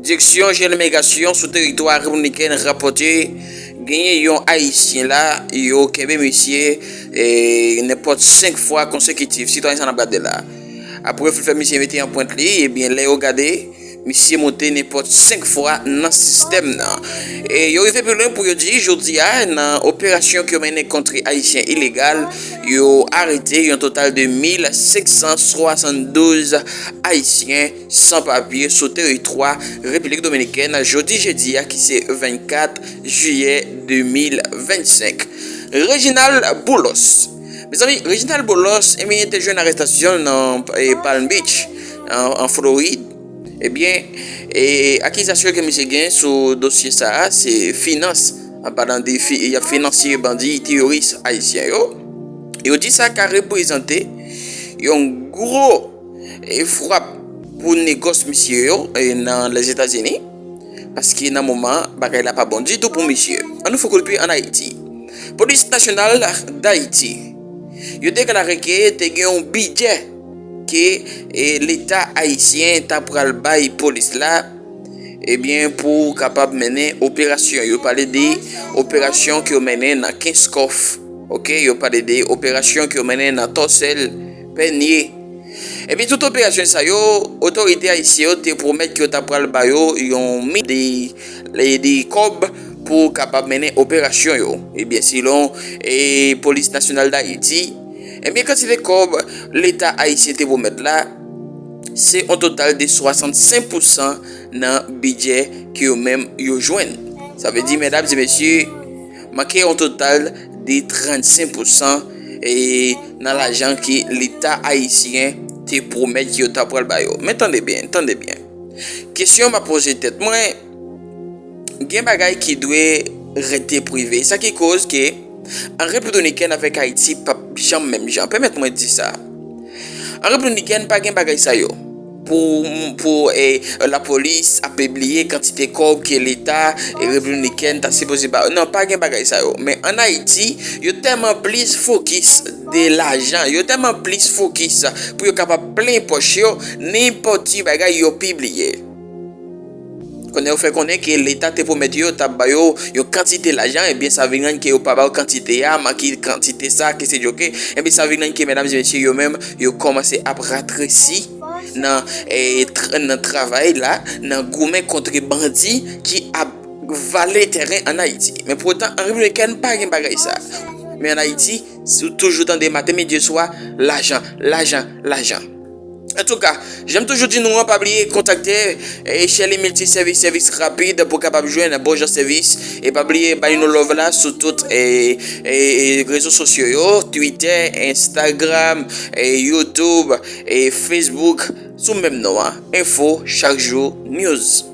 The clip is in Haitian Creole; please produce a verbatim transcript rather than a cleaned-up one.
Direksyon Jeneral Imigrasyon sou teritwa Repiblik Dominikèn rapòte genyen yon Ayisyen la, yo kenbe misye e, nenpòt senk fwa konsekitif. Sitwayen sa n ap gade la. Apre yo fin fè misye mete anprent li, ebyen, lè yo gade, misye monte nenpòt senk fwa nan sistèm nan. E yo rive pi lwen pou yo di, jodi a, nan operasyon ke yo mennen kont Ayisyen ilegal, yo arete yon total de mil senk san swasanndouz Ayisyen san papye sou teritwa Repiblik Dominikèn jodi jedi a ki se vennkat jiyè de mil vennsenk. Reginald Boulos. Mezanmi, Reginald Boulos, ebyen, te jwenn arestasyon nan e, Palm Beach, an, an Florid. Ebyen, e, akizasyon ke misye gen sou dosye sa a, se finans, an palan de fi, y ap finanse bandi teyoris ayisyen yo. Yo di sa ka reprezante yon gwo e, frap pou negòs misye yo e, nan Lèzetazini, paske nan moman bagay la pa bon ditou pou misye. Ann nou fè kout pye ann Ayiti. Polis Nasyonal Dayiti, yo deklare ke te gen yon bidjè ke e, Leta ayisyen ta pral bay polis la, ebyen, pou kapab mennen operasyon. Yo pale de operasyon ke yo mennen nan Kenskòf. Oke, yo pale de operasyon ke yo mennen nan Tòsèl, Pènye. Ebyen, tout operasyon sa yo, otorite ayisyen yo te pwomèt ke yo ta pral ba yo yon mi de, de kòb pou kapab mennen operasyon yo. Ebyen, selon e, Polis Nasyonal Dayiti, ebyen, kantite kòb Leta ayisyen te pwomèt la, se yon total de swasannsenk pousan nan bidjè ke yo menm yo jwenn. Sa vle di, medam e mesye, manke yon total de trannsenk pousan e, nan lajan ke Leta ayisyen te pwomèt yo ta pral ba yo. Men tande byen, tande byen. Kesyon m ap poze tèt mwen, gen bagay ki dwe rete prive. Sa ki koz ke an Repiblik Dominikèn avèk Ayiti p ap janm menm jan. Pèmèt mwen di sa. An Repiblik Dominikèn pa gen bagay sa yo. Pou, pou e, lapolis ap pibliye kantite kòb ke Leta e, Repiblik Dominikèn ta sipoze ba yo. Non, pa gen bagay sa yo. Men ann Ayiti, yo tèlman plis fokis de lajan, yo tèlman plis fokis pou yo kapab plen pòch yo, nenpòt ti bagay yo pibliye. Konnen yo fè konnen ke Leta te pwomèt yo t ap ba yo yon kantite lajan, ebyen sa vin rann ke yo pa ba yo kantite a, manke kantite sa, ke se djoke, ebyen sa vin rann ke medam e mesye yo menm, yo kòmanse ap ratresi nan, e, tr- nan travay la, nan goumen kont bandi ki ap vale tèren ann Ayiti. Men pou otan, an Repiblik Dominikèn pa gen bagay sa. Men ann Ayiti, si w toujou tande maten, midi, swa, lajan, lajan, lajan. Antouka, jan m toujou di nou an, pa bliye kontakte e, Shelly Multi Service, sèvis rapid pou kapab jwenn bon jan sèvis. E pa bliye bay nou love la sou tout e, e, e, rezo sosyo yo, Twitter, Instagram, e, YouTube, e, Facebook, sou menm non an, Info Chak Jou News.